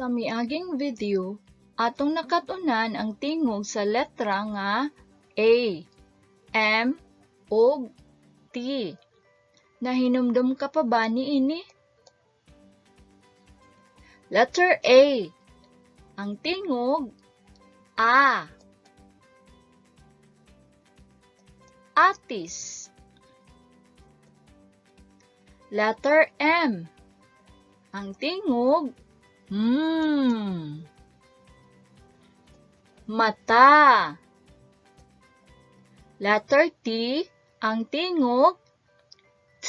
Sa miaging video, atong nakat-unan ang tingog sa letra nga A, M, ug T. Nahinumdom ka pa ba niini? Letter A. Ang tingog A. Atis. Letter M. Ang tingog M. Mata. Letter T. Ang tingog T.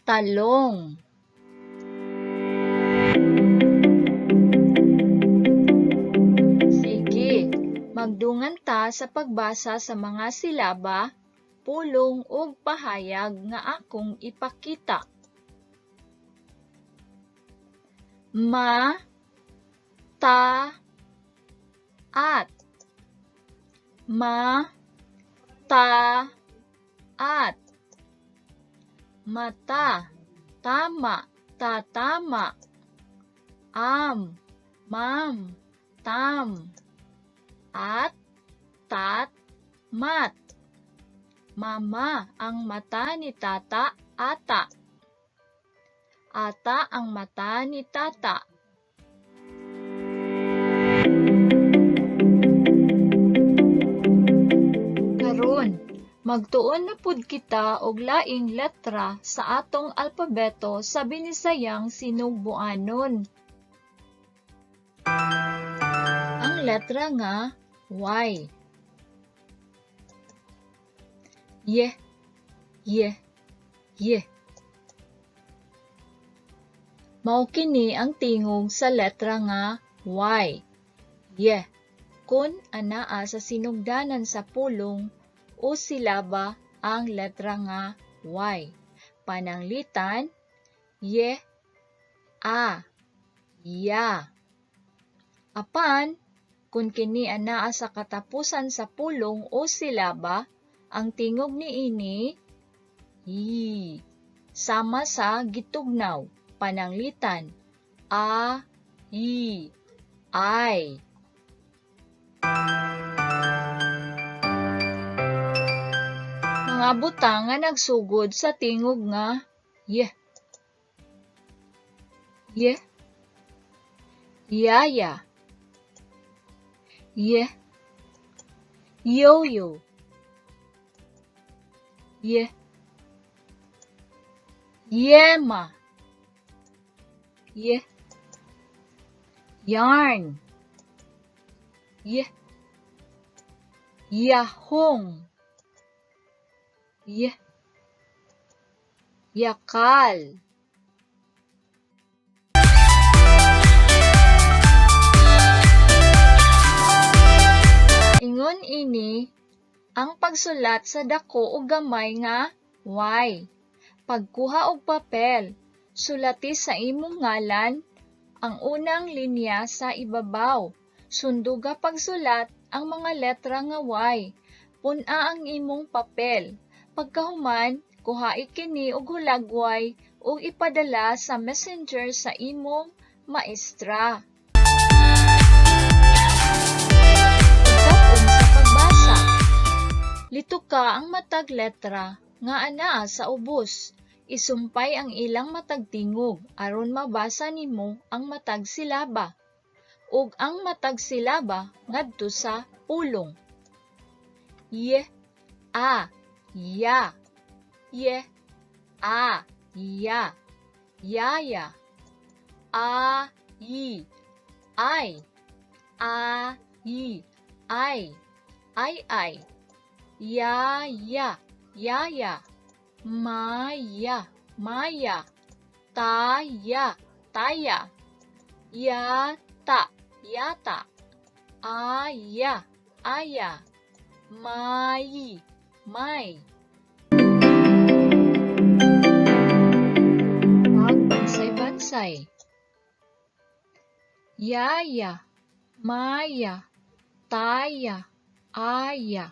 Talong. Sige, magdungan ta sa pagbasa sa mga silaba, pulong ug pahayag nga akong ipakita. Ma, ta, at. Ma, ta, at. Mata, tama, tatama. Am, mam, tam. At, tat, mat. Mama ang mata ni tata, ata. Ata ang mata ni tata. Karon, magtuon na pud kita og laing letra sa atong alpabeto sa Binisayang Sinugbuanon. Ang letra nga Y. Ye, ye, ye. Mao kini ang tingog sa letra nga Y. Ye. Kun anaa sa sinugdanan sa pulong o silaba ang letra nga Y. Pananglitan, ye, a, ya. Apan, kun kini anaa sa katapusan sa pulong o silaba, ang tingog niini yi, sama sa gitugnaw. Pananglitan, a, i, ay. Mga butang nga nagsugod sa tingog nga y. Y. Yaya. Y. Yoyo. Y. Yema. Y. Yarn. Y. Yahong. Y. Yakal. Ingon ini ang pagsulat sa dako ug gamay nga Y. Pagkuha og papel, sulati sa imong ngalan ang unang linya sa ibabaw. Sunduga pagsulat ang mga letra nga Y. Pun-a ang imong papel. Pagkahuman, kuhae kini og hulagway ug ipadala sa Messenger sa imong maestra. Pagkat-on sa pagbasa. Lituka ang matag letra nga anaa sa ubos. Isumpay ang ilang matag tingog aron mabasa nimo ang matag silaba ug ang matag silaba ngadto sa pulong. Y, a, ya. Y, a, ya. Yaya. A, i, ay. A, i, ay. Ay, ay. Ya, ya. Yaya. Maya, maya. Taya, taya. Yata, yata. Aya, aya. Mai, may. Pagbansay-bansay. Yaya, maya, taya, aya.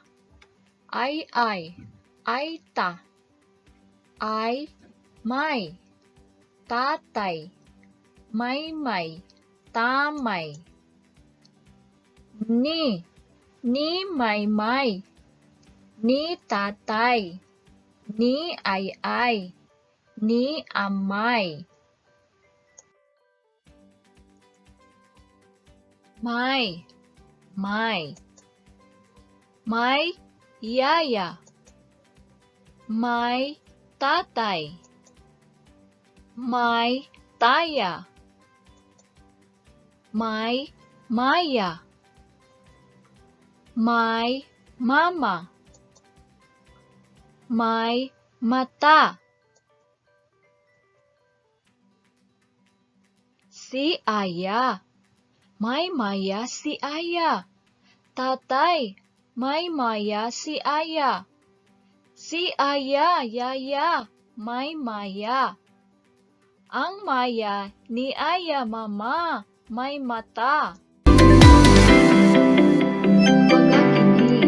Ay, ay, ayta. Ay, may. Tatay, maymay, tamay. Ni, ni maymay, ni tatay, ni ay-ay, ni amay. May, may. May yaya. May tatay. May taya. May maya. May mama. May mata. Si Aya. May maya si Aya. Tatay, may maya si Aya. Si Aya, yaya, may maya. Ang maya ni Aya, mama, may mata. Baga kini.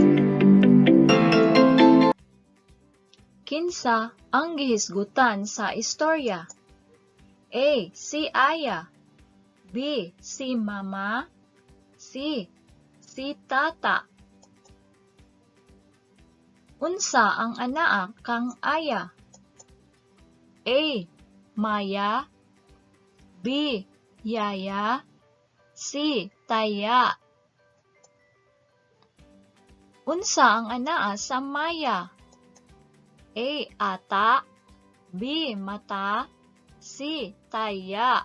Kinsa ang gihisgutan sa istorya? A. Si Aya. B. Si Mama. C. Si Tata. Unsa ang anaa kang Aya? A. Maya. B. Yaya. C. Taya. Unsa ang anaa sa Maya? A. Ata. B. Mata. C. Taya.